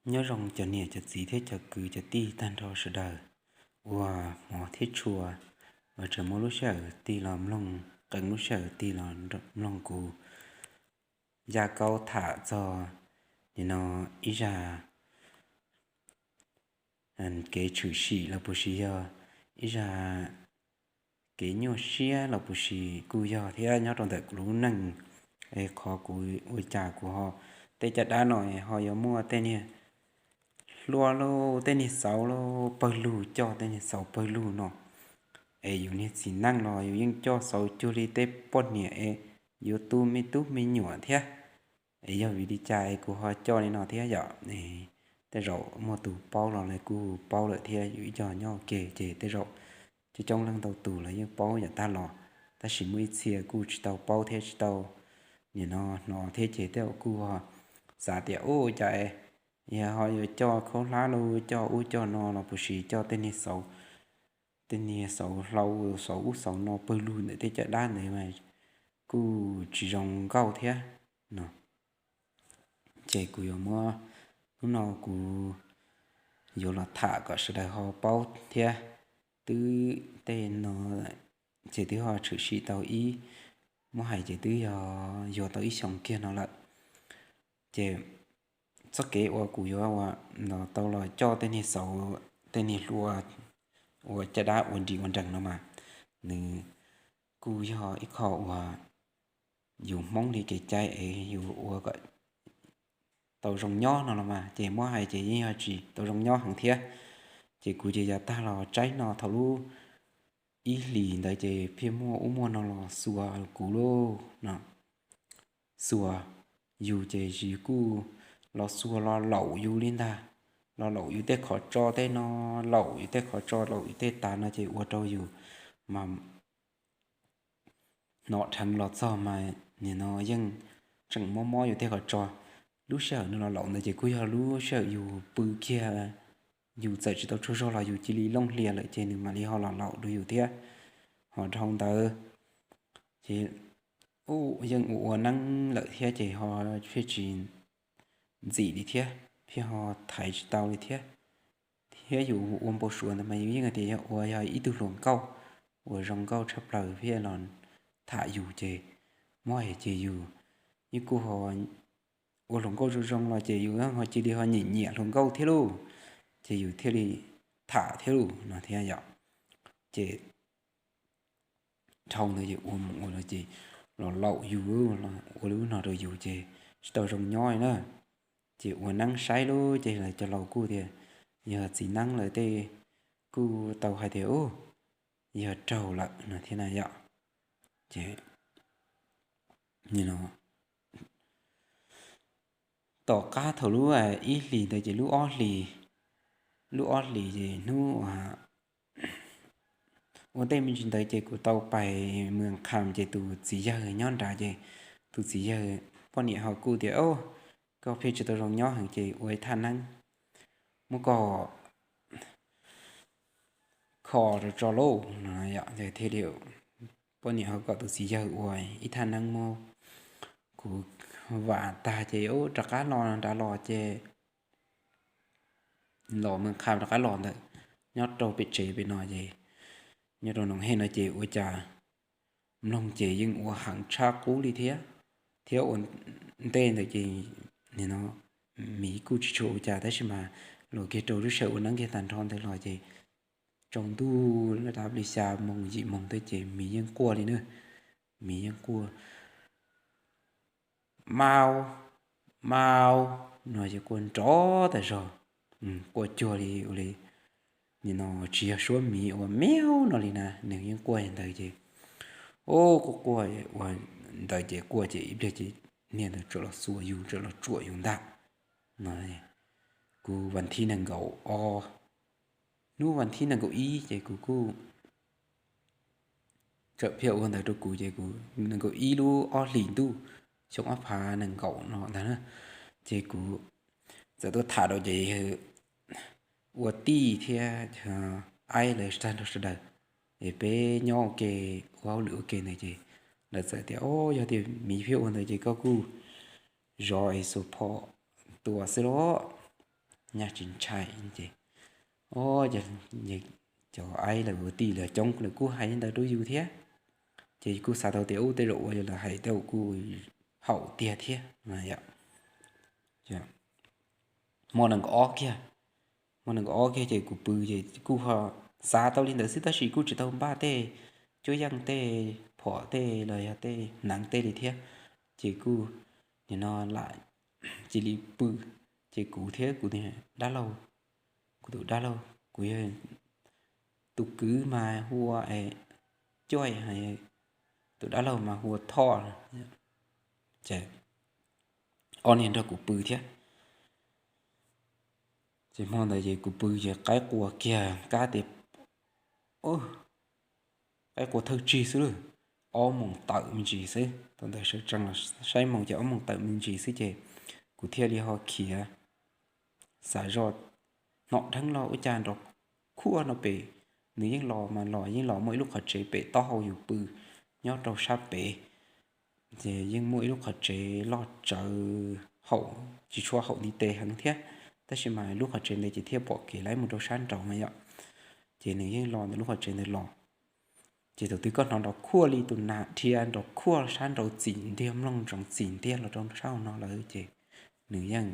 Nyob zoo cov niam cov txiv thiab cov kwv cov tij tag nrho sawv daws uas hmov thiab tshua, uas tseem muaj lub sij hawm tig los mloog, qee lub sij hawm tig los mloog kuv ya kaub tham txog nim no ib zaj kev tshwm sim los puas sis yog ib zaj kev nyuaj siab los puas sis kuj yog thiab nyob rau ntawm kuv lub neej. Es qhov kuv ua cas kuv ho, tej caj dab no ho yuav muaj tej niag hlua lauj, tej niag xauv lauj, pawg lug, coj tej niag xauv pawg lug no. Es yus niag txiv neej los yus yeej coj xauv cuag li tej poj niam es yuav tu me tub me nyuam thiab. Es yog vim li cas es kuv ho coj li no thiab yom? Tej zaum muaj tus paub los lawv kuj paub lawm thiab, yus ib co nyob ua ke ces tej zaum coob coob leej ntau tus lawv yeej paub yam tag los, tab sis muaj ib txhia kuj tsis tau paub thiab tsis tau nim no hnov thiab ces tej zaum kuj ho xav tias ua cas yog ho yuav coj khaub hlab lauj, coj ub coj no los puas sis coj tej niag xauv, tej niag xauv hlau, xauv ub xauv no pawg lug ntawm tej caj dab ntawd mas kuj tsis zoo nkauj thiab no. Ces kuv yuav muab, hnub no kuv yuav los tham kom sawv daws ho paub thiab. Twb tej no ces twb ho tshwm sim tau ib, muab hais ces twb yog yuav tau ib xyoos kiag no lawm. Ces txoj kev uas kuv yuav ua los tau los coj tej niag xauv, tej niag hlua ua caj dab ua nrim ua nrees no mas, nws kuj yog ib qho uas yus Hmoob li kev cai es yus ua kom tau zoo nyob no los mas, ces muab hais ces yeej yog tsis tau zoo nyob heev thiab. Ces kuv ces yav tag los tsaib no thaum lub ib hlis ntawd ces pheej muaj ub muaj no los xuas kuv lauj no. Xuas yus ces yus kuj los xuas los laum yus li ntag, los laum yus tej qhov tso tej no, laum yus tej qhov tso laum yus tej tas no ces ua rau yus mas hnov dheev los txog mas nim no yeej tseem mob mob yus tej qhov tso. Lub sij hawm nws los laum ntawd ces kuj yog lub sij hawm yus pw kiag, yus txawm tsis tau tsaug zog los yus cia li looj hlias lawm ces nws mam li ho los laum rau yus thiab. Ho dhau ntawd ces yeej ua ua neeb lawm thiab ces ho pheej tsis ntxim li thiab, pheej ho thaiv tsis tau li thiab. Thiab yus ua npau suav ntawd mas yus yeej hais tias yog ua yog ib tug hluas nkauj uas zoo nkauj tshaj plaws thiaj los tham yus ces muab hais ces yus yeej kuj ho ua hluas nkauj zoo zoo los ces yus ho cia li ho nyiam nyiam hluas nkauj thiab lauj, ces yus thiaj li tham thiab lauj no thiab yom. Ces dhau ntawd ces ua mus ua los ces los laum yus, ua lub no rau yus ces tsis tau zoo nyob li na. Ces ua neeb saib lub ces lawv cov laus kuj tias yog txiv neeb lawm tej kuj tau hais tias u, yog raug lawm no thiab na yom. Ces tom qab thaum lub ib hlis ntawd ces lub ob hlis, lub ob hlis ces hnub ua ntej me ntsis ntawd ces kuv tau pais Mws Kham ces tus txiv yawg nyob nrad ces tus txiv yawg poj niam ho kuj tias, Au, koj pheej tsis tau zoo nyob heev ces ua ib thaj neeb muab koj kho rau tso lauj no. Thiaj li poj niam ho kom tus txiv yawg ua ib thaj neeb muab kuv vam tag ces rov qab los nrad los ces los Mws Kham rov qab los ntawm nyob rau pem tsev pem no ces nyob rau Noom Hej no ces ua cas mloog ces yeej ua heev tshaj qub li thiab. Thiab ua ntej ntawd ces nim no miv kuj tsis tshua ua cas tab sis mas los kiag rau lub sij hawm ua neeb kiag tag nrho ntawd los ces tsaus ntuj lawm rau li xya moos yim moos tej ces miv yeej quaj li na. Miv yeej quaj, Mau, mau no ces quaj nrov tas zog, quaj cuag li ua li nim no tsis yog suab miv ua miau no li na, nws yeej quaj li ntawd ces, o, quaj quaj ua ntawd ces quaj ces ib pliag ces niag ntawd txawm los xuas yus, txawm los tsuam yus ntag no. Kuv vas thib nees nkaum ob, hnub vas thib nees nkaum ib ces kuv kuj txawm phiaj ua ntawd rau kuv ces kuv nees nkaum ib lub ob hlis ntuj xyoo ob phav nees nkaum no ntag na, ces kuv txawm tuaj tham rau ces ua tij thiab aib lawv tag nrho sawv daws, es peb nyob ua ke ua hauj lwm ua ke ntawd ces lawv txawm tias, O, yog tias miv phiaj ua ntawd ces koj kuj zov es xuas phom tua xwb los. nyaj tsis ntshai ces, o, cov aib lawv ua tij lawv coob lawv kuj hais li ntawd rau yus thiab. Ces kuj xav tau tias ub tej zaum ua yog lawv hais tej zaum kuj haum tiag thiab. Hmo nees nkaum ob kiag, hmo nees nkaum ob kiag ces kuv pw ces kuj ho xav tau li ntawd xwb tab sis kuj tsis tau npaj tej cuab yeej tej phom tej los yog tej hneev tej li thiab. Ces kuj nim no lam cia li pw, ces kuv thiab kuv dab laug, kuv tus dab laug kuv yog tus kwv mas hu ua Cuaj, tus dab laug mas hu ua Thoj, ces ob niag nrog kuv pw thiab. Ces hmo ntawd ces kuv pw ces qaib qua kiag kab tias, qaib qua thawj tsig xwb lawm, ob moos tawm me ntsis xwb. Thaum ntawd sawv tsees los saib moos ces ob moos tawm me ntsis xwb ces kuv thiaj li ho khiav xav zoj, hnov dheev los ua cas nrov khuaj no pem. Nws yeej los mas los yeej los muaj ib lub qhov tsev pem taub hau yus pw nyob rau sab pem, ces yeej muaj ib lub qhov tsev loj tsawv haum, tsis tshua haum ntiv tes heev thiab, tab sis mas lub qhov tsev ntawd ces thiaj pom kev lawv mus rau sab nraud na yom. Ces nws yeej los ntawm lub qhov tsev ntawd los. Ces thaum twg koj hnov nrov khuaj li tus nas dhia nrov khuaj sab nraud txim ntiag mloog ntsoov txim ntiag los rau sab hauv no lawm ces nws yeej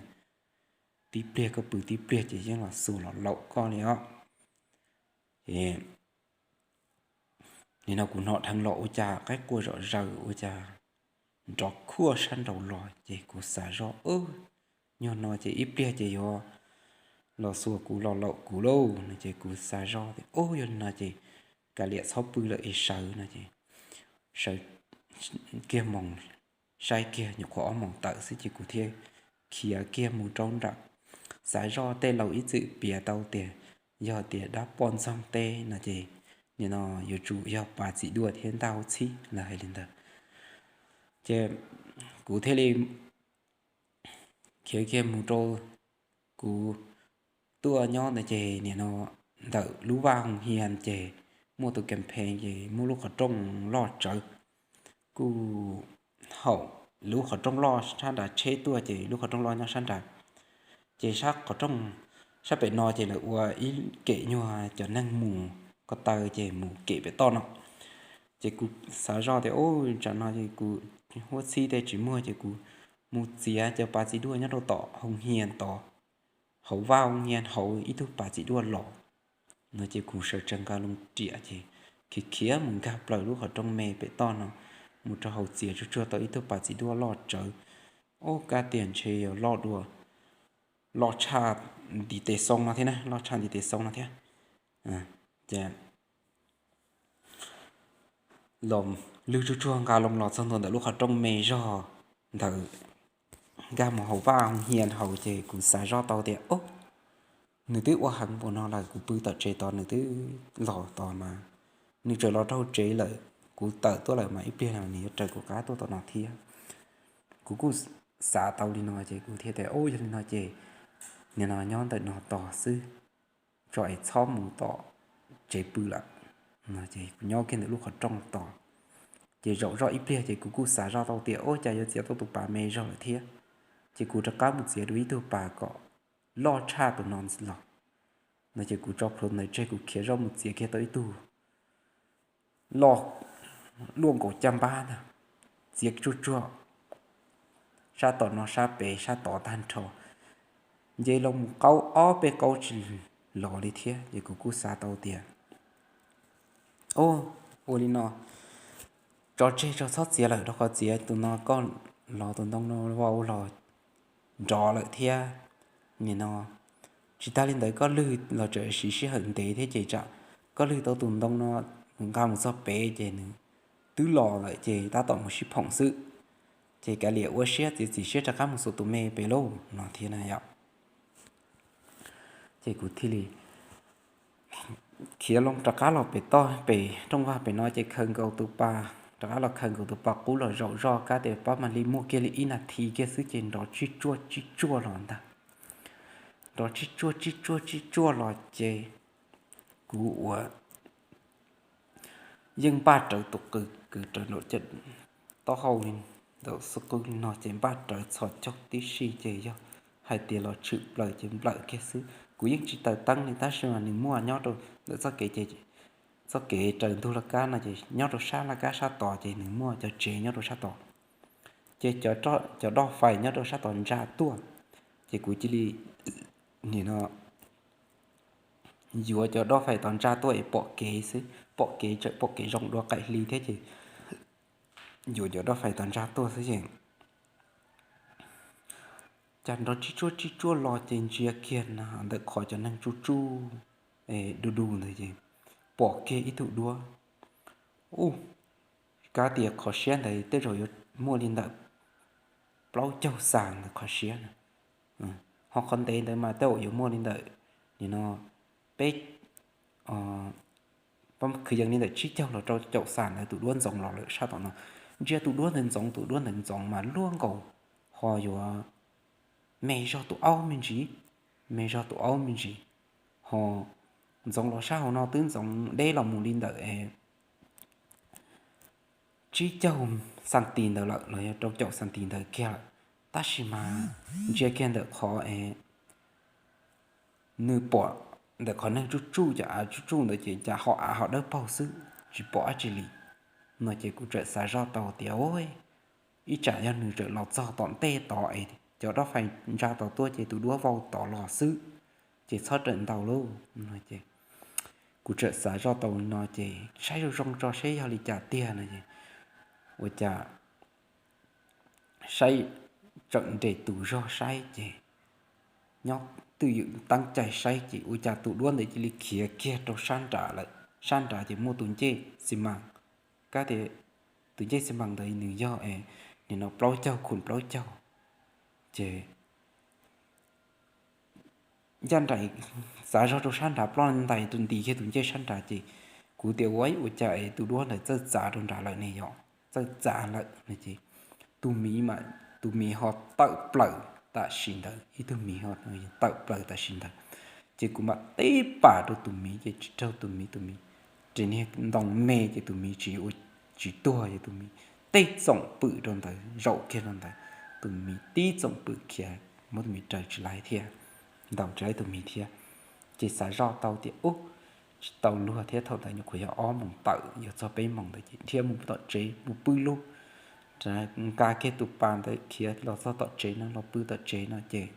tib pliag koj pw tib pliag ces yeej los xuas los laum koj li os. Ces nim no kuv hnov dheev los ua cas qaib qua zom zaws ua cas nrov khuaj sab nraud los ces kuv xav zoj, nyuag no ces ib pliag ces yuav los xuas kuv los laum kuv lauj no ces kuv xav zoj tias ub yog li no ces kav liam txhob pw lawm es sawv no ces sawv kiag moos, saib kiag nyuam qhuav ob moos tawm xwb ces kuv thiaj khiav kiag mus rau nram, xav zoj tej laus ib txwm piav tau tias yog tias dab poj ntxoog teb no ces nim no yuav tsum yog pas txiv duaj thiab ntaj hauv txhib lawv hais li ntawd. Ces kuv thiaj li khiav kiag mus rau, kuv tuaj nyob ntawd ces nim no ntawm lub vaj hoo hias ces muaj tus kas phees ces muaj lub qhov rooj loj tsawv, kuj haum lub qhov rooj loj sab nrad tsheb tuaj ces lub qhov rooj loj nyob sab nrad. Ces sab qhov rooj sab pem no ces lawv ua ib kem nyuag cov neeg mus ko taw ces mus kem pem toj no. Ces kuv xav zoj tias ub tsam no ces kuv huab txhib tej tsis muaj ces kuv mus txiav cov pas txiv duaj nyob rau tom hoo hias tod, hauv vaj hoo hias hauv ib tug pas txiv duaj los no ces kuv sawv tsees nqa loo riam ces khiav khiav mus nkag plaws lub qhov rooj me pem toj no, mus rau hauv txiav tsuag tsuag tau ib tug pas txiv duaj loj tsawv. Ub kab tiag ntshe yog loj dua, loj tshaj ntiv tes xoo no thiab na, loj tshaj ntiv tes xoo no thiab. Ces los lwg tsuag tsuag nqa loo los txog ntua ntawm lub qhov rooj me zog ntawd, nkag mus hauv vaj hoo hias hauv ces kuv xav zoj tau tias ub, nws twb ua heev npaum no lawm, kuv pw tom tsev tod nws twb los tod mas, nws txawm los rau tsev lawm, kuv tawm tuaj lawm mas ib pliag no nws yuav raws kuv qab tuaj tom no thiab. Kuv kuj xav tau li no ces kuv thiaj tias ub yog li no ces nim no nyob ntawm no tos xwb, tso es txhob mus tom tsev pw lawm no ces kuv nyob kiag ntawm lub qhov rooj tos. Ces zaum zoj ib pliag ces kuv kuj xav zoj tau tias ub cas yuav txiav tau tus pas me zog lawm thiab, ces kuv rov qab mus txiav dua ib tug pas kom loj tshaj tus no los no ces kuv tso plhuav ntawd tseg kuv khiav zoj mus txiav kiag tau ib tug loj luaj nkaus caj npab ntag, txiav tsuag tsuag sab tom no sab pem sab tod tag nrho, nce loo mus qaub ob peb qaub tsis los li thiab ces kuv kuj xav tau tias ub, ua li no tso tseg tso txhob txiav lawm rau qhov txiav tus no koj los tus ntoo no vau los nrov lawm thiab. Nim no tsis tag li ntawd koj lwg los tseem siv sij hawm ntev thiab ces tsam koj lwg tau tus ntoo no nqa mus txog pem ces nws twb los lawm ces tab tom mus sib phoom xwb. Ces kav liam ua siab txiav txim siab rov qab mus xuas tus me pem lauj no thiab na yom. Ces kuv thiaj li khiav loo rov qab los pem toj pem rooj vag pem no ces khaws nkaus tus pas, rov qab los khaws nkaus tus pas qub los zaum zoj kab tias pab mam li muaj kiag li ib nas this kiag xwb ces nrov tsib tsuaj tsib tsuaj los ntag. Nrov tsib tsuaj tsib tsuaj tsib tsuaj los ces kuv ua yeej npaj rawv tus qws kwv rawv nraum taub hau li ntawm xub qwb no ces npaj rawv txhos caug tib si ces yog hais tias los tshwm plaws ces nplawm kiag xwb. Kuv yeej tsis taws teeb li tab sis mas nws muaj nyob rau ntawm txoj kev ces, txoj kev raws ntug laj kab no ces nyob rau sab laj kab sab tod ces nws muaj cov tsev nyob rau sab tod. Ces cov doj fais nyob rau sab tod ntsa tuaj, ces kuv cia li nim no yuav cov doj fais tod ntsa tuaj es pom kev xwb, pom kev tseem pom kev zoo dua qaim hli thiab ces yuav cov doj fais tod ntsa tuaj xwb ces cas nrov tsib tsuab tsib tsuab los ces ntsia kiag na ntawm qhov cov neeg tsuj tsuj du du ntawd ces pom kiag ib tug duab. Ub, kav tias qhov siab ntawd tej zaum yuav muaj li ntawm plaub caug xas ntawd qhov siab na, ho qhov ntev ntawd mas tej zaum yuav muaj li ntawm nim no peb khwv yees li ntawm tsib caug los rau caum xas ntawd tus duab ntxoov los lawm sab tom no. Ntsia tus duab ntawd ntxoov, tus duab ntawd ntxoov mas luaj nkaus ho yuav me zog tus aub me ntsis, me zog tus aub me ntsis, ho ntxoov los sab hauv no twb ntxoov deb los mus li ntawm tsib caug xas tis ntawd lawm los yog rau caum xas tis ntawd kiag lawm. Tab sis mas ntsia kiag ntawm qhov es nws pom ntawm qhov neeg tsuj tsuj cov av tsuj tsuj ntawd ces cas ho av ho dawb paug xwb, tsis pom dab tsi li. No ces kuv txawm xav zoj tau tias ib tsam yog nws txawm los txog tom ntej tod es cov doj fais ntsa tod tuaj ces tus duab vau tod los xwb, ces txhob rawm ntaus lauj. Kuv txawm xav zoj tau no ces saib zoo zoo tso seb yog li cas tiag no es ua cas saib, tseem nres tus zog saib ces nyob twj ywm teeb cai saib ces ua cas tus duab ntawd cia li khiav kiag rau sab nrad lawm. Sab nrad ces muaj tus ncej xi mas, kab tias tus ncej xi mas ntawd nws yog nim no plaub caug khum plaub caug, ces ncaj nraim xav zog rau sab nrad ploj ntais ntis kiag tus ncej sab nrad ces kuv tias ua ua cas es tus duab ntawd txawj txav rau nrad lawm ne yom, txawj txav lawm no ces tus miv mas, tus miv ho tawm plaws tam sim ntawd, ib tug miv ho tawm plaws tam sim ntawd. Ces kuv mam tib pas rau tus miv ces tsis raug tus miv, tus miv ris niag ntoo me ces tus miv tsis ua, tsis tuag ces tus miv tib txoom pw rau ntawd, zaum kiag rau ntawd, tus miv tib txoom pw khiav muab tus miv raws tsis laib thiab, ntaus tsis laib tus miv thiab. Ces xav zoj tau tias ub, tsis tau luag thiab, thaum ntawd nyuam qhuav yog ob moos tawm yuav txog peb moos ntawd ces dhia mus tom tsev mus pw lug, nqa kiag tus pas ntawd khiav los txog tom tsev no los pw tom tsev no ces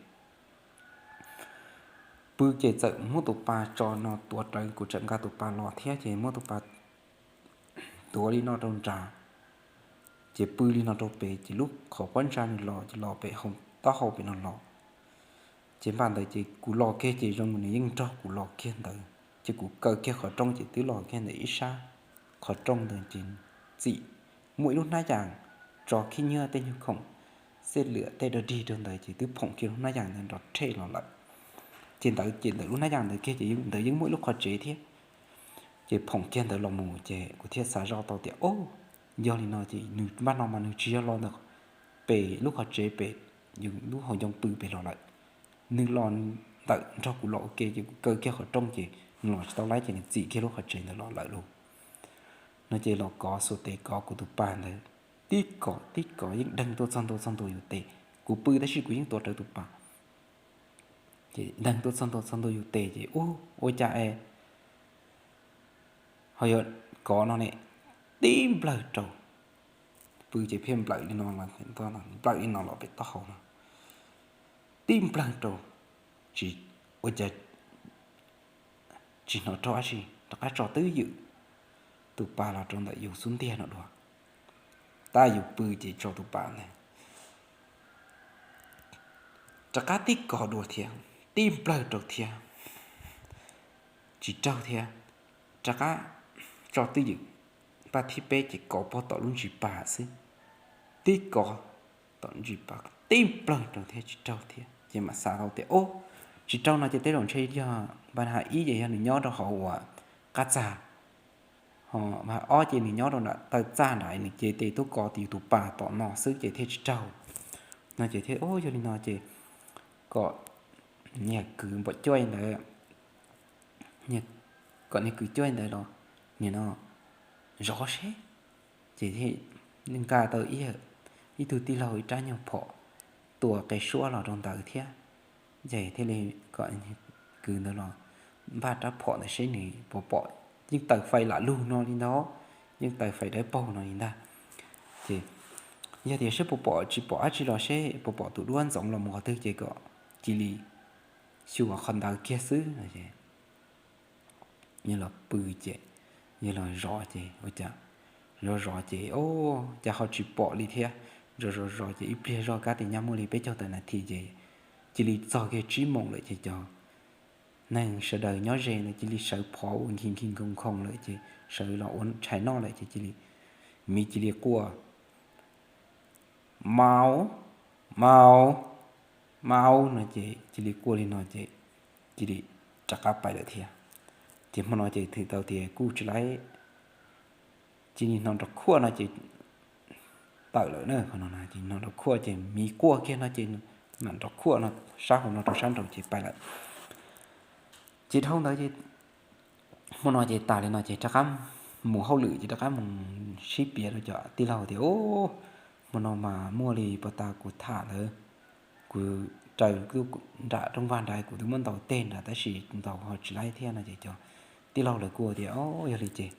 pw ces txawm muab tus pas tso no tuav rawv, kuv txawm nqa tus pas los thiab ces muab tus pas tuav li no rau nrad, ces pw li no rau pem ces lub qhov pob ntsa nws los ces los pem taub hau pem no los. Ces npaj ntawd ces kuv los kiag ces zoo nws yeej nrog kuv los kiag ntawd, ces kuv kaw kiag qhov rooj ces twb los kiag ntawm ib sab qhov rooj ntawd ces txim muaj ib lub hnab yas tso khib nyiab tej nyuag khoom xej lwam tej dog dig rau ntawd ces twb phoom kiag lub hnab yas ntawd nrov rhe los lawm. Ces ntawd ces ntawm lub hnab yas ntawd kiag ces ntawd yeej muaj ib lub qhov tsev thiab. Ces phoom kiag ntawd los mus ces kuv thiaj xav zoj tau tias o, yog li no ces nws npaj no mas nws tsis yog los ntawm pem lub qhov tsev pem, yus lub hauv ncoo pw pem los lawm. Nws los ntawm nrog kuv los ua ke ces kuv kaw kiag qhov rooj ces nws los tsis tau lawm ces nws txim kiag lub qhov tsev ntawd los lawm lauj. No ces los kov xuas tes kov kuv tus pas ntawd, tib kov tib kov yeej deeg tuaj txog ntua txog ntua yus tes. Kuv pw tab sis kuv yeej tuav rawv tus pas, ces deeg tuaj txog ntua txog ntua yus tes ces ub ua cas es ho yuav kov no ne, tib nplawg rau, pw ces pheej nplawm li no, nplawm li no los pem taub hau no, tib nplawg rau, tsis, ua cas tsis hnov raug dab tsi, rov qab tso twj ywm tus pas los rau ntawm yus xub ntiag no dua. Tab yus pw ces tso tus pas ntawd, rov qab tib kov dua thiab, tib nplawg rau thiab, tsis raug thiab, rov qab tso twj ywm npaj thib peb ces kov pog tom lub ntsis pas xwb, tib kov tom ntsis pas tib nplawg rau thiab tsis raug thiab ces mam xav tau tias o, tsis raug no ces tej zaum ntshe yog npa ha ib ces yog nws nyob rau hauv uas qab txag, ho npa ob ces nws nyob rau nram taw txaj nrad, nws cev tes tuaj kov tus pas tom no xwb ces thiaj tsis raug. No ces thiaj o, yog li no ces kom niag kwv npam cuaj ntawd, kom niag kwv cuaj ntawd los nim no zov seb. Ces nqa tau ib tug tij laug ib rab nyuag phom tua qe suab los rau ntawd thiab, ces thiaj li kom kwv ntawd los npaj rab phom ntawd seb nws puas pom, yeej taws fais lam lug no li ntag, yeej taws fais dawb paug no li ntag. Ces yog tias seb puas pom, tsis pom dab tsi los seb puas pom tus duab ntxoov los mus qhov twg ces kom cia li xyuas qhov ntawd kiag xwb no es yawg los pw ces yawg los zov ces ua cas zov zov ces o, cas ho tsis pom li thiab. Zov zov zov ces ib pliag zoj kab tias nyaj muaj li peb caug tawm nas this ces cia li txog kiag tsib moos lawm ces cov neeg sawv daws nyob ze ntawd cia li sawv phov ua nkig nkig nkhoos nkhoos lawm ces sawv los ua tshais noj lawm ces cia li, miv cia li quaj, Mau, mau, mau no ces cia li quaj li no ces cia li rov qab pais lawm thiab. Ces hmo no ces thwm tau tias kuj tsis laib, cia li hnov nrov khuaj no ces tawm lawm na. Qhov no ces hnov nrov khuaj ces miv quaj kiag no ces mam nrov khuaj no sab hauv no rau sab nraud ces pais lawm. Ces dhau ntawd ces hmo no ces tas li no ces rov qab mus hauj lwm ces rov qab mus sib piav rau cov tij laug tias, Hmo no mas muaj li puag ta kuv tham ntawd, kuv raws nram rooj vag nrad kuv twb muab ntaus teg nrad tab sis ntaus ho tsis laib thiab no ces cov tij laug lawv kuj tias, O, yog li ces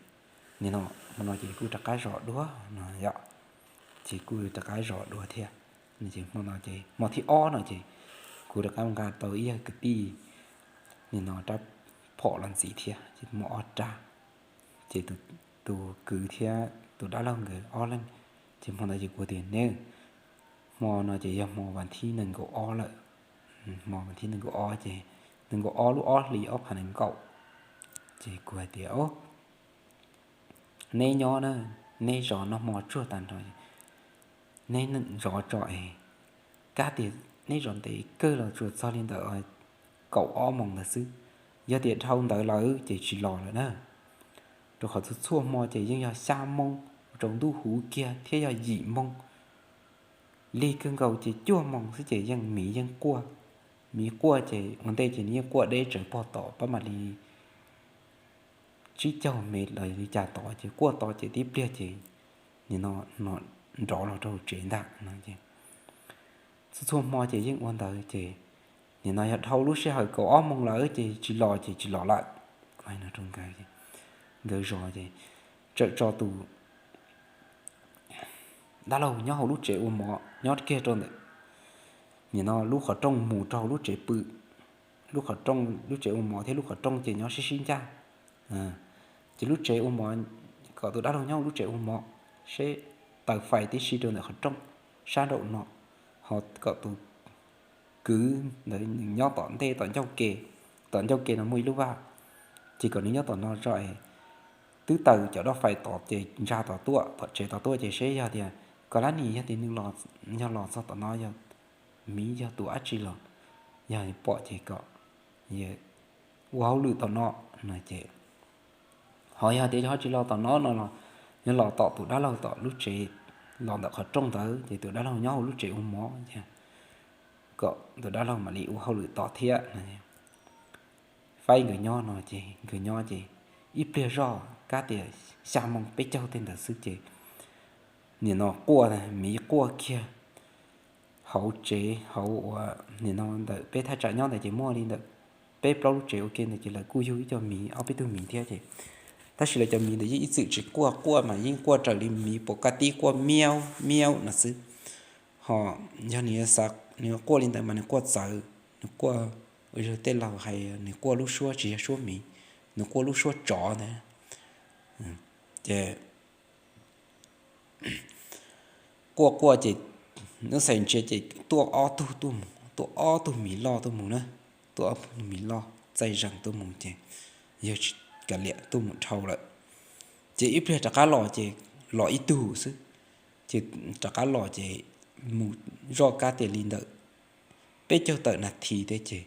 nim no, hmo no ces kuj rov qab zov dua no yom, ces kuj rov qab zov dua thiab. Ces hmo no ces hmo thib ob no ces kuv rov qab nqa tau ib yawg kwv tij nim no rab phom los ntxiv thiab ces muaj ob rab. Ces tus kwv thiab tus dab laug nkawd ob leeg, ces hmo ntawd ces kuv tias, Neb, hmo no ces yog hmo vas thib nees nkaum ob lawm, hmo vas thib nees nkaum ob ces nees nkaum ob lub ob hlis ob phav nees nkaum. Ces kuv hais tias, O, neb nyob na, neb zov noj hmo tsuag tas nrho, neb zov tso es, kab tias neb zov ntev kawg los tsuas txog li ntawm kaum ob moos ntawd xwb. Yog tias dhau ntawd lawm ces tsis los lawm na. Rau qhov txhua txhua hmo ces yeej yog xya moo rau ntuj huv kiag thiab yog yim moo, lig kawg nkaus ces cuaj moos xwb ces yeej miv yeej quaj. Miv quaj ces ua ntej ces nws yeej quaj deb tsawv pog tom pab mam li tsib caug mev los li cas tod ces quaj tod ces tib pliag ces nim no nrov los rau tsev ntag no. Txhua txhua hmo ces yeej ua ntawd ces nim no yog dhau lub sij hawm kaum ob moos lawm ces tsis los ces tsis los lawm. Nkawd zov ces txawm tso tus dab laug nyob hauv lub tsev ua mov nyob kiag rau ntawm nim no lub qhov rooj mus rau hauv lub tsev pw, lub qhov rooj, lub tsev ua mov thiab lub qhov rooj ces nyob sib sib ncaj. Ces lub tsev ua mov, kom tus dab laug nyob hauv lub tsev ua mov seb taws fais tib si rau ntawm qhov rooj sab nraum no, ho kom tus kwv ntawd nws nyob tom ntej tom ncauj ke, tom ncauj ke no muaj ib lub vaj, ces kom nws nyob tom no tso es twb taws cov dab fais tod ces ntsa tom tuaj tom tsev tod tuaj ces seb yog tias koj lab nim yog tias nws yog los txog tom no yog miv yog tus dab tsi los yog pom ces kom ua hauj lwm tom no no ces ho yog tias ho tsis los tom no no los yog los tom tus dab laug tom lub tsev, los ntawm qhov rooj ntawd ces tus dab laug nyob hauv lub tsev ua mov, kom tus dab laug mam li ua hauj lwm tom thiab no. Faib nkawd nyob no ces nkawd nyob ces ib pliag zoj kab tias xya moo peb caug tej ntawd xwb ces nim no quaj, miv quaj kiag hauv tsev hauv uas nim no ntawm peb thaj tsam nyob ntawd ces muaj li ntawm peb plaub lub tsev ua ke ntawd ces lawv kuj yug ib co miv ob peb tug miv thiab ces tab sis lawv cov miv ntawd yeej ib txwm tsis quaj, quaj mas yeej quaj raws li miv puas kaj tib quaj miau miau no xwb. Ho yog nws yuav quaj li ntawd mas nws quaj txawv, nws quaj, ua tej laus hais nws quaj lub suab tsis yog suab miv, nws quaj lub suab tsov ntag. Ces quaj quaj ces hnub xais ntsia ces tuaj ob tug tuaj mus, tuaj ob tug miv loj tuaj mus na, tuaj ob tug miv loj txaij zees tuaj mus ces yawg tsis kav liam tuaj mus dhau lawm. Ces ib pliag rov qab los ces los ib tug xwb, ces rov qab los ces mus zoj kab tias li ntawm peb caug tawm nas this thiab ces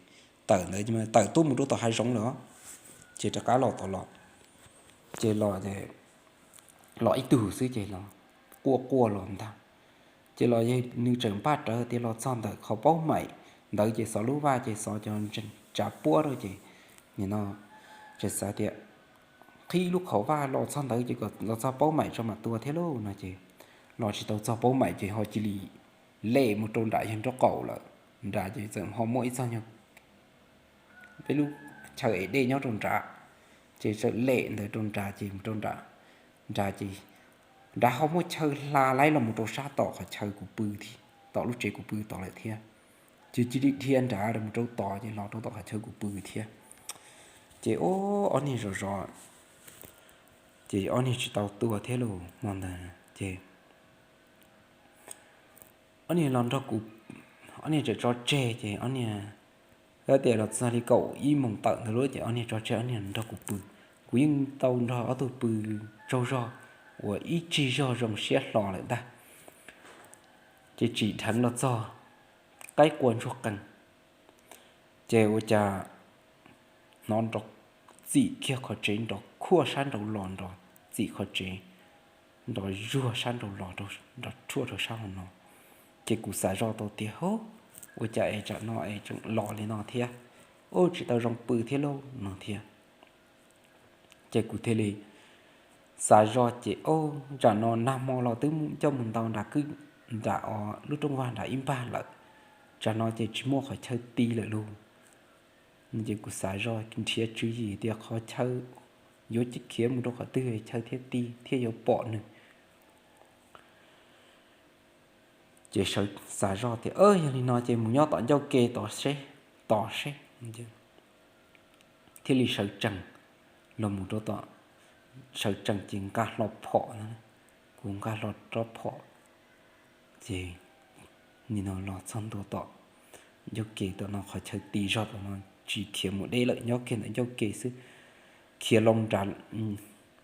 tawm ntawd tawm tuaj mus rau tom hav zoov lawm, ces rov qab los tom los, ces los, los ib tug xwb ces los quaj quaj los ntag. Ces los yog nws tseem npaj rawv tias los txog ntawm qhov paub maim ntawd ces xov lub vaj ces xov cov tsav puab rau ces nim no tseem xav tias qhib lub qhov vaj los txog ntawd ces kom los txog paub maim tso mam tua thiab lauj no ces los tsis tau txog paub maim ces ho cia li lem mus rau nram yawg nraub qaum lawm. Nram ces txawm ho muaj ib txog nyuag peb lub chaw ev dej nyob rau nrad. Ces txawm lem ntawd rau nrad ces mus rau nrad, nrad ces nrad ho muaj chaw hla laib los mus rau sab tom qhov chaw kuv pw thiab, tom lub tsev kuv pw tod lawm thiab. Ces cia li dhia nrad los mus rau tod ces los rau tom qhov chaw kuv pw thiab. Ces ob niag zov zov, ces ob niag tsis tau tua thiab los hmo ntawd ces ob niag los nrog kuv, ob niag tseem tso tseg ces ob niag, tias los txog li kaum ib moos tawm ntawd lawm ces ob niag tso tseg ob niag nrog kuv pw. Kuv yeej tau nrog ob tug pw tsaug zog uas ib tsig zog zoo siab hlo lawm ntag. Ces tsim dheev los txog qaib qua ntsuag qees, ces ua cas hnov nrov txim kiag qhov tsev nrov khuaj sab nraud los nrov txim qhov tsev, nrov zuag sab nraud los nrov rhuaj rau sab hauv no. Ces kuv xav zoj tau tias, Hub, ua cas es tsam no es tseem los li no thiab? Ub, tsis tau zoo pw thiab lauj no thiab. Ces kuv thiaj li xav zoj ces, Ub, tsam no nag hmo los twb coj mus ntaus nram kwj, nram lub rooj vag nram ib npag lawm, tsam no ces tsis muaj qhov chaw ti lawm lauj. Ces kuv xav zoj nrhiav tswv yim tias qhov chaw yuav khiav mus rau qhov twg chaw thiaj ti thiaj yuav pom nws. Ces sawv xav zoj tias, Yog li no ces mus nyob tom ncauj ke tod seb, tos seb. Thiaj li sawv tsees los mus rau tom, sawv tsees ces nqa hlo phom, kuv nqa hlo rab phom, ces nim no los txog ntua tom ncauj ke tom no, qhov chaw ti zog tom no, tsis khiav mus deb lawm, nyob kiag ntawm ncauj ke xwb. Khiav loo nrad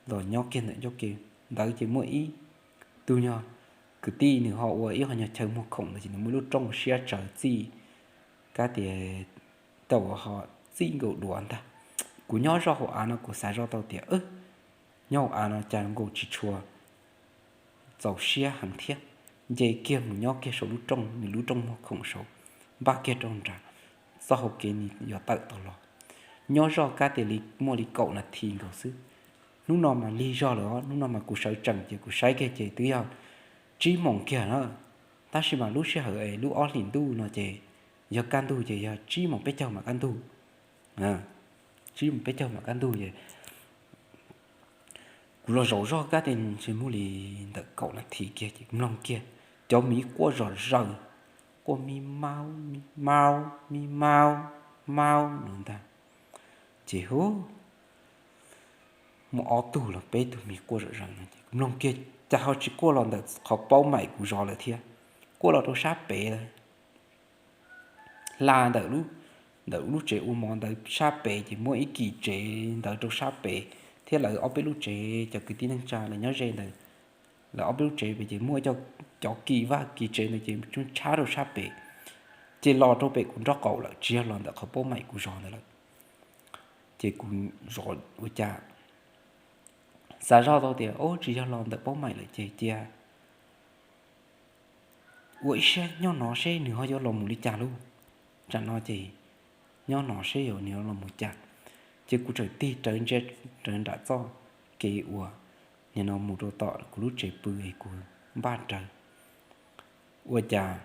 los nyob kiag ntawm ncauj ke ntawd ces muaj ib tug nyuag kwv tij, nws ho ua ib qho nyuag chaw muag khoom ntawd ces nws muaj lub rooj siab tsawv txij, kab tias tau ho txij nkaus duav ntag. Kuv nyob zoj hauv av no kuv xav zoj tau tias, Nyob hauv av no cas nkaus tsis tshua txaus siab heev thiab. Nce kiag mus nyob kiag saum lub rooj, nws lub rooj muag khoom saud, npaj kiag rau nrad, txoj hau kev nws yuav tawm tau los. Nyob zoj kab tias li muaj li kaum nas this nkaus xwb. Hnub no mas lig zog lawm os, hnub no mas kuv sawv tsees ces kuv saib kiag ces twb yog tsib moos kiag na. Tab sis mas lub sij hawm es lub ob hlis ntuj no ces yog kaj ntug ces yog tsib moos peb caug mas kaj ntug, tsib moos peb caug mas kaj ntug es kuv los zaum zog kab tias ntshe muaj li ntawm kaum nas this kiag ces mloog kiag cov miv quaj zom zaws, quaj mi maub mi maub mi maub maub no ntag. Ces hu, muaj ob tug los peb tug miv quaj zom zaws no ces kuv mloog kiag cas ho tsis quaj los ntawm qhov paub maim kuv zov lawm thiab, quaj los rau sab pem lawm. Hla ntawm, ntawm lub tsev ua mov ntawd sab pem ces muaj ib kis tsev ntawd rau sab pem, thiab lawv ob peb lub tsev cov kwv tij neej tsa lawv nyob ze ntawd, lawv ob peb lub tsev pem ces muaj cov, cov kis vaj kis tsev ntawd ces tsuas tshab rau sab pem. Ces los rau pem kuv nraub qaum lawm, tsis yog los ntawm qhov paub maim kuv zov ntawd lawm. Ces kuv zov ua cas xav zoj tau tias, Ub, tsis yog los ntawm paub maim lawm ces cia ua ib siab nyob no seb nws ho yuav los mus li cas lauj. Tsam no ces nyob no seb yuav nws los mus cas. Ces kuv txawm tig rawv ntsia rawv nram txoj kev uas nim no mus rau tom kuv lub tsev pw es kuv npaj rawv. Ua cas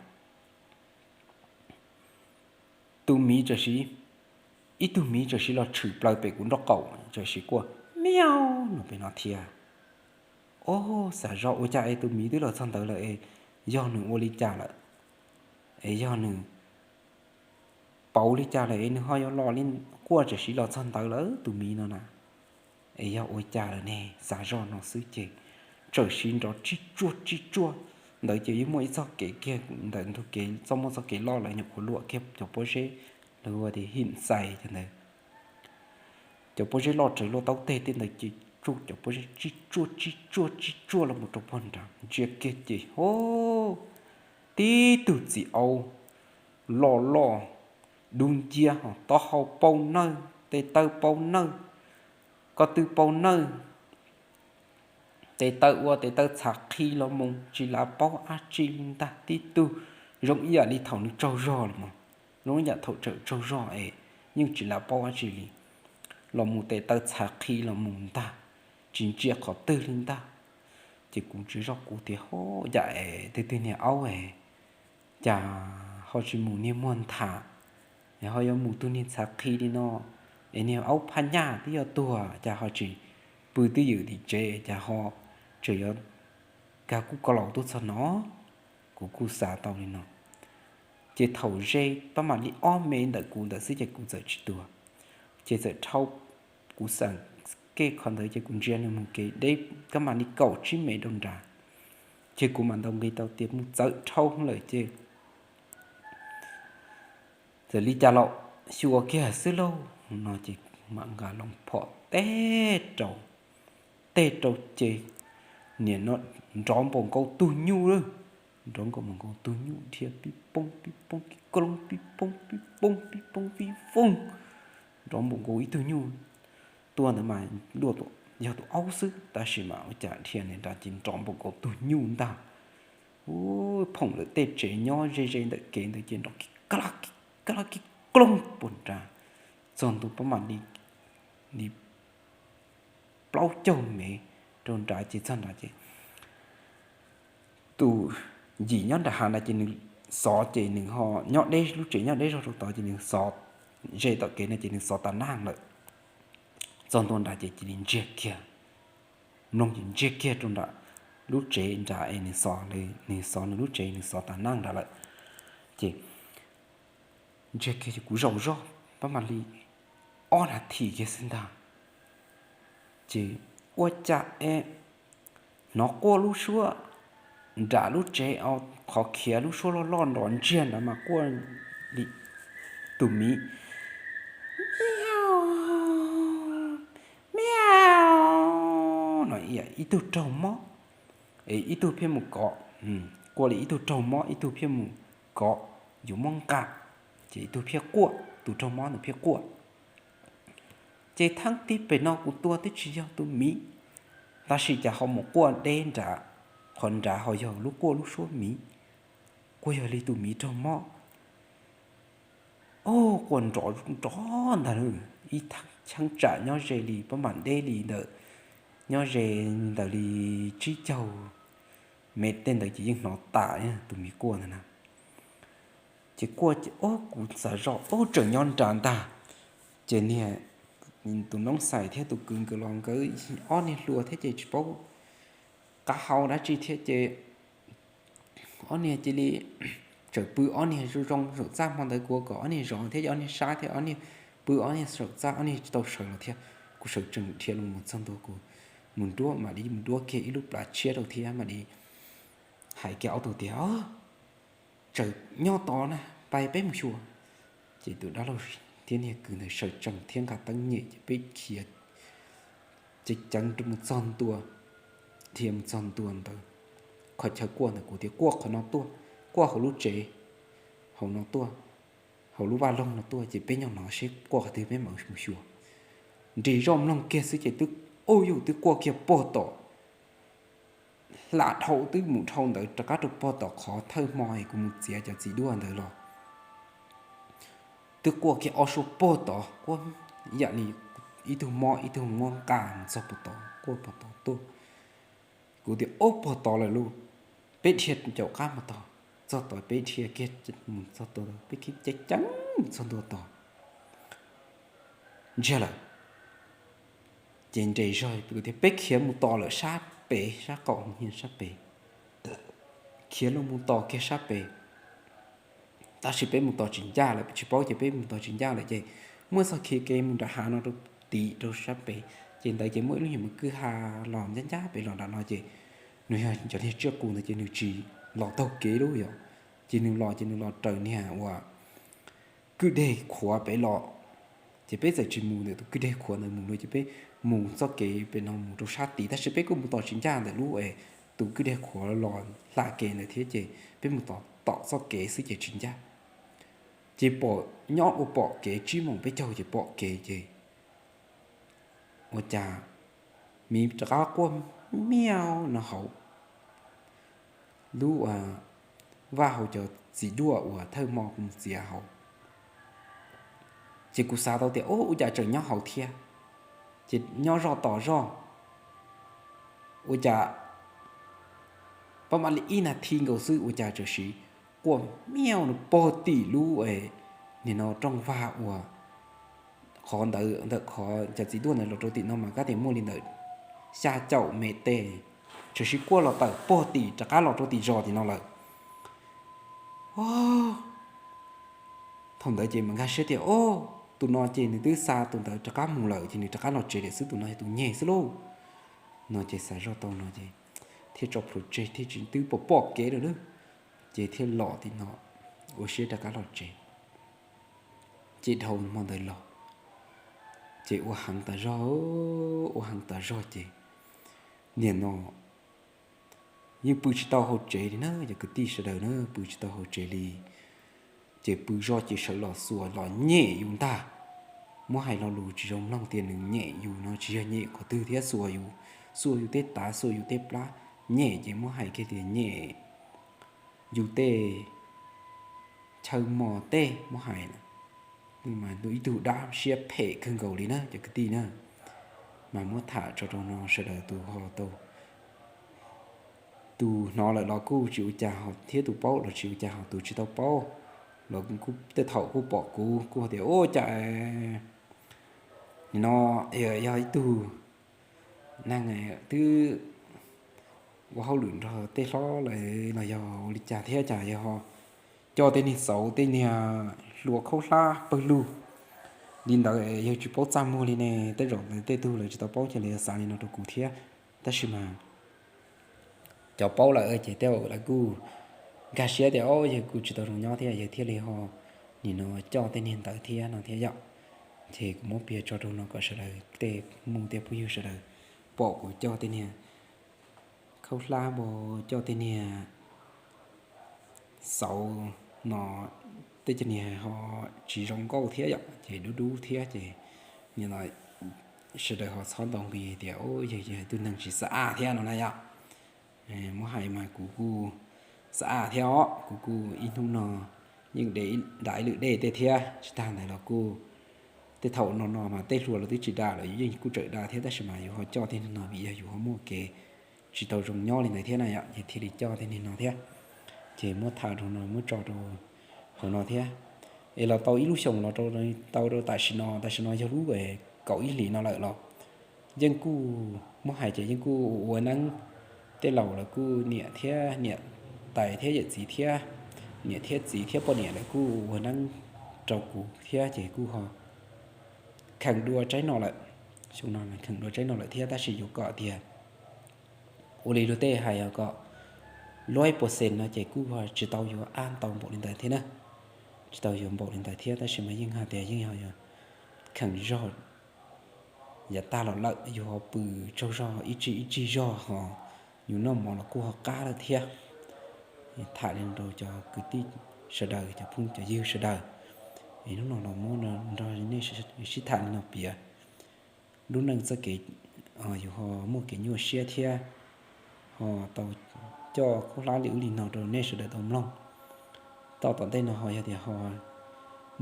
tus miv txawm siv, ib tug miv txawm siv los tshwm plaws pem kuv nraub qaum, txawm siv quaj miau no pem no thiab. Ob, xav zoj ua cas es tus miv twb los txog ntawd lawm es yog nws ua li cas lawm, es yog nws pauv li cas lawm es nws ho yuav los li, quaj txawm siv los txog ntawd lawm tus miv no na, es yog ua cas lawm ne? Xav zoj no xwb ces txawm siv nrov tsib tsuaj tsib tsuaj. Ntawd ces yeej muaj ib txoj kev kiag ntawm ntug kev, txoj muaj txoj kev loj lawv nyuam qhuav luam kiag cov pob zeb, lawv hu tias him xais cov ntawd. Cov pob zeb loj raws luaj taub teg tej ntawd ces tsuj cov pob zeb tsib tsuaj tsib tsuaj tsib tsuaj los mus rau pog nrad, ntsia kiag ces ho tib tug txiv aub loj loj, dub nciab, ho taub hau paub nawj, tes taw paub nawj, ko tw paub nawj, tes taw ua tes taw txhav qhi los mus tsis lav paub dab tsi li ntag. Tib tug zoo ib yam li thaum nws tsaug zog los, zoo ib yam thaum tseem tsaug zog es yeej tsis lav paub dab tsi li, los mus tes taw txhav qhi los mus ntag, tsis ntsia qhov twg li ntag. Ces kuv ntsia zoj kuv tias, Ho, yam es twg twg niag aub es cas ho tsis mus niag muag ntham Es ho yuav mus tug niag ntxhab qhi li no, es niag aub phaj nyaj twb yuav tuag cas ho tsis pw twj ywm tim tsev cas ho tseem yuav kag kuj ko laus tuaj txog no. Kuv kuj xav tau li no. Ces thaum ze pab mam li ob me ntawm kuv ntawd xwb ces kuv txawm tsis tuag. Ces txawm dhau, kuv xeem kej qhov ntawd ces kuv ntsia nws mus kev deb kab mam li kaum tsib mev rau nrad. Ces kuv mam ntaus nqi tau tias mus txawm dhau lawm ces txawm li cas los xyuas kiag xwb lauj no ces mam nqa loo phom teg rau, teg rau ces nim no nrov npaum nkaus tug nyuj lawm, nrov nkaus npaum nkaus tug nyuj dhia pib poob pib poob ki koob pib poob pib poob pib poob pib fooj, nrov npaum nkaus ib tug nyuj. Tuaj ntawd mas yog tus aub xwb tab sis mas ua cas dhia nram ces nrov npaum nkaus tug nyuj ntag. Phoom lawm tej tsev nyob ze ze ntawm kev ntawd ces nrov ki ka la ki ka la ki kloog puag nrad, txog ntua pab mam li li plaub caug mev rau nrad ces txog nrad ces tus yim nyob nram hav ntawd ces nws xov ces nws ho nyob deb lub tsev nyob deb zog rau tod ces nws xov ze tom kev no ces nws xov tas naj lawm. Txog ntua nrad ces cia li ntsiag kiag, mloog ces ntsiag kiag rau nram lub tsev nrad es nws xov, nws xov nws lub tsev nws xov tas naj nrad lawm. Ces ntsiag kiag ces kuv zaum zog pab mam li ob nas this kiag xwb ntag. Ces ua cas es hnov quaj lub suab nram lub tsev, qhov khiav lub suab loj loj nrov ntsiag nrad mas quaj li tus miv, miau, miau no, ib tug raug mob es ib tug pheej mus kov, quaj li ib tug raug mob ib tug pheej mus kov, yuav muab nqa, ces ib tug pheej quaj, tus raug mob ntawd pheej quaj. Ces thaab tib pem no kuv tua twb tsis yog tus miv, tab sis cas ho mus quaj deb nrad, qhov nrad ho yog lub quaj lub suab miv, kuj yog li tus miv raug mob. Quaj nrov nrov ntag, ib cheeb tsam nyob ze li pab mam deb li ntawm, nyob ze ntawm li tsib caug mev tej ntawd ces yeej hnov tas tus miv quaj ntag na. Ces quaj ces ob kuv xav zoj ob tseem nyob nrad ntag. Ces niag tus noob xais thiab tus kwv nkawd los nkawd ob niag hluas thiab ces tsis paub qab hau dab tsi thiab ces ob niag cia li tseem pw ob niag zoo zoo saum txaj. Hmo ntawd kuv kom ob niag zov thiab ces ob niag sab thiab ob niag pw ob niag saum txaj, ob niag tsis tau sawv los thiab. Kuv sawv tsees dhia los mus txog ntua kuv mus nruab, mam li mus nruab kiag ib lub plab tshiab rau thiab mam li hais kiag ob tug tias, Tseem nyob tod na, pab peb mus xyuas. Ces tus dab laug thiab niag kwv ntawd sawv tsees thiab nqa teeb nyem ces peb khiav ceev ceev mus txog ntua, dhia mus txog ntua ntawd qhov chaw quaj ntawd. Kuv tias, Quaj qhov no tuaj, quaj hauv lub tsev hauv no tuaj, hauv lub vaj loog no tuaj, ces peb nyob no seb quaj qhov twg peb mam mus xyuas. Nres zoj mloog kiag xwb ces twb, ub yuj, twb quaj kiag pog tom hla dhau, twb mus dhau ntawd rov qab rau pog tom qhov thawj hmo es kuv mus txiav cov txiv duaj ntawd los. Twb quaj kiag ob suab pog tod, quaj yam li ib tug mob ib tug muab nqa mus txog pog tod, quaj pog tod tuaj. Kuv tias, Ob, pog tod lawm lauj, peb dhia caum qab mus tod. Txog tod peb dhia kiag mus txog tod, peb ceev ceev mus txog ntua tod, ntsiag lawm. Ces nres zog, kuv tias, Peb khiav mus tos lawm sab pem, sab qaum hia sab pem. Khiav los mus tos kiag sab pem, tab sis peb mus tos tsis ncaj lawm, tsis paub ces peb mus tos tsis ncaj lawm ces muaj txoj kev mus nram hav no rau tim rau sab pem. Ces ntawd ces muaj ib lub nyuag kwj ha los ncaj ncaj pem los nram no ces nws yog cov niag tsiaj qus ntawd ces nws tsis los taug kev lub yom. Ces nws los ces nws los raws niag uas kwj deg khuav pem los. Ces peb txawm tsis mus ntawm tus kwj deg khuav ntawd mus lawm, ces peb mus txoj kev pem no mus rau sab tid, tab sis peb kuj mus tos tsis ncaj ntawm lub es tus kwj deg khuav los hla kev ntawd thiab, ces peb mus tom txoj kev xwb ces tsis ncaj. Ces pom, nyob ua pom kev tsib moos peb caug ces pom kev ces ua cas miv rov qab quaj miau no hauv lub vaj hauv cov txiv duaj uas thawj hmo kuv mus txiav hauv. Ces kuv xav tau tias, Ub, ua cas tseem nyob hauv thiab? Ces nyob zoj tos zoj, ua cas pab mam li ib nas this nkaus xwb ua cas txawm sis quaj miau no pog tim lub es nim no rooj vag uas qhov ntawd ntawm qhov cov txiv duaj ntawd los rau tim no mas kab tias muaj li ntawm xya caum mev tes, tshwm sim kuaj los tawm puag tim rov qab los rau tim zos tim no lawm. Thaum ntawd ces mas nkag siab tias, o, tus no ces nws twb xa tus ntawd rov qab mus lawm ces nws rov qab los tsev lawm xwb, tus no yog tus nyeg xwb lauj. No ces xav zoj tau no ces thiaj tso plhuav tseg thiaj tsis twb pom pom kev lawm lauj. Ces thiaj los tim no ua siab rov qab los tsev. Ces dhau hmo ntawd los ces ua heev tas zog, ua heev tas zog ces nim no yeej pw tsis tau hauv tsev li na, cov kwv tij sawv daws na, pw tsis tau hauv tsev li. Ces pw zoj ces sawv los xuas los nyem yus ntag. Muab hais lo lus tsis zoo mloog tias nws nyem yus no tsis yog nyem qhov twg thiab, xuas yus, xuas yus tej tav, xuas yus tej plab, nyem ces muab hais kiag tias nyem yus tej chaw mos tej muab hais. Mas ib tug dab siab phem kawg nkaus li na cov kwv tij na. Mas muab tham tso rau no sawv daws tus ho tau, tus hnov lawm los kuj tsis ua cas ho thiab, tus paub los tsis ua cas ho, tus tsis tau paub los kuj tej thaum kuj pom kuv kuj hais tias, ua cas nim no yog ib tug neeg twb ua hauj lwm nrog tej hlob lawm los yog ua li cas thiab cas yog ho coj tej niag xauv tej niag hlua khaub hlab pawg lug li ntawd, yawg tsis paub txaj muag li ne. Tej zaum tej tug lawv tsis tau paub ces lawv yuav xav li no rau kuv thiab. Tab sis mas cov paub lawm ces tej zaum lawv kuj nkag siab tias, o, yawg kuj tsis tau zoo nyob thiab yawg thiaj li ho nim no coj tej niag ntawd thiab no thiab yom. Ces kuv muab piav tso rau no kom sawv daws tej mus tej phooj ywg sawv daws pom kuv coj tej niag khaub hlab npo, coj tej niag xauv no, tej cov niag ho tsis zoo nkauj thiab yom, ces dub dub thiab ces nim no sawv daws ho txhob ntaus nqi tias, o, yawg yog ib tug neeg tsis xav aj thiab no na yom. Muab hais mas kuv kuj xav aj thiab os, kuv kuj ib hnub no yeej de, dam ib lwm dej tej thiab. Tsis tag ntawd los kuj tej thaum no no mas tej hlua los twb tsis dam lawm, yus yeej kuj tseem dam thiab, tab sis mas yus ho coj tej niag no vim yog yus ho muaj kev tsis tau zoo nyob li ntawd thiab na yom, ces thiaj li coj tej niag no thiab. Ces muab tham rau no muab tso rau hauv no thiab. Es los tau ib lub xyoos los rau, tau rau tam sim no, tam sim no yog lub kaum ib hlis no lawm los yeej kuj muab hais ces yeej kuj ua neeb, tej laus lawv kuj niam thiab niam tais thiab yawm txiv thiab niam thiab txiv thiab poj niam lawv kuj ua neeb rau kuv thiab ces kuj ho kheev dua tsaib no lawm. Xyoo no kheev dua tsaib no lawm thiab, tab sis yuav kom tias ua li luag tej hais os, kom luaj ib puas xees no ces kuj tsis tau yuav aj ntau npaum li ntawd thiab na. Tsis tau yuav npaum li ntawd thiab, tab sis mas yeej hais tias yeej yog kheev zog yav tag los lawm, yus ho pw tsaug zog ib tsig ib tsig zog ho yus noj mov los kuj ho qab lawm thiab. Tham li no rau cov kwv tij sawv daws, cov phooj cov ywg sawv daws, es hnub no los muab nrog nej sib tham li no piav lub neej txoj kev yus ho muaj kev nyuaj siab thiab ho tau coj khaub hlab li ub li no rau nej sawv daws tau mloog. Toj tom ntej no ho yog tias ho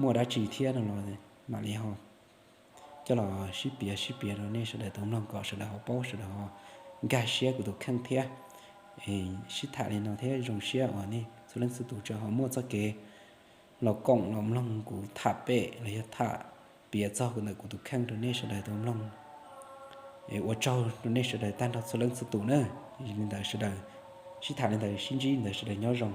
muaj dab tsi thiab no los mam li ho coj los sib piav sib piav rau nej sawv daws tau mloog kom sawv daws ho paub, sawv daws ho nkag siab kuv tus kheej thiab. Sib tham li no thiab zoo siab uas nej txhua leej txhua tus tseem ho muaj txoj kev los koom los mloog kuv tham pem los yog tham piav txog ntawm kuv tus kheej rau nej sawv daws tau mloog, es ua tsaug rau nej sawv daws tag nrho txhua leej txhua tus na. Li ntawd sawv daws sib tham li ntawd, sib ntsib li ntawd, sawv daws nyob zoo.